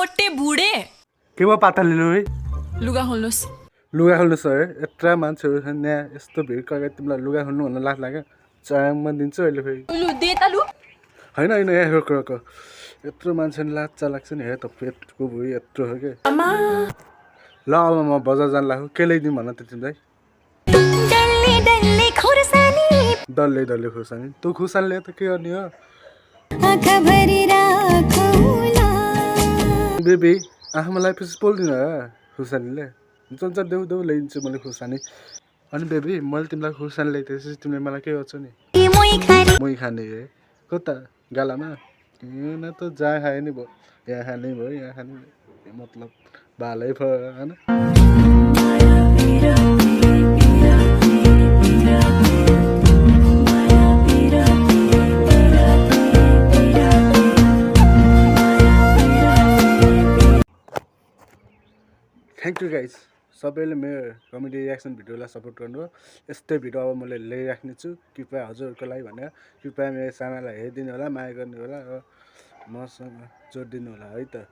मोटे बुढे के भयो पाता लिनु है लुगा खोल्नुस् लुगा खोल्नुहोस् है यत्रा मान्छेहरू छन् यहाँ यस्तो भिड कगेर तिमीलाई लुगा खोल्नु भन्नु लाज लाग्यो चायाङमा दिन्छु अहिले फेरि लु दे त लु होइन होइन यहाँ रोक रोक यत्रो मान्छे लाजा लाग्छ नि हे त पेटको भुइँ यत्रो हो कि आमा ल अब म बजार जान लाग्छु के ल्याइदिउँ भन त तिमीलाई डल्ले डल्ले खुर्सानी तँ खुर्सानी त के गर्ने हो बेबी आमालाई पछि बोल्दिनँ खुर्सानीले चल्छ देऊ देऊ ल्याइदिन्छु मैले खुर्सानी अनि बेबी मैले तिमीलाई खुर्सानी ल्याइदिएपछि तिमीले मलाई के गर्छौ नि मै खाने है कता गालामा न त जहाँ खायो नि भयो यहाँ खाने भयो यहाँ खाने भयो मतलब भालै भयो होइन थ्याङ्क यू गाइज सबैले मेरो कमेडी रियाक्सन भिडियोलाई सपोर्ट गर्नु यस्तै भिडियो अब मैले ल्याइराख्नेछु कृपया हजुरहरूको लागि भनेर कृपया मेरो सानालाई हेरिदिनु होला माया गर्नु होला र मसँग जोडिदिनु होला है त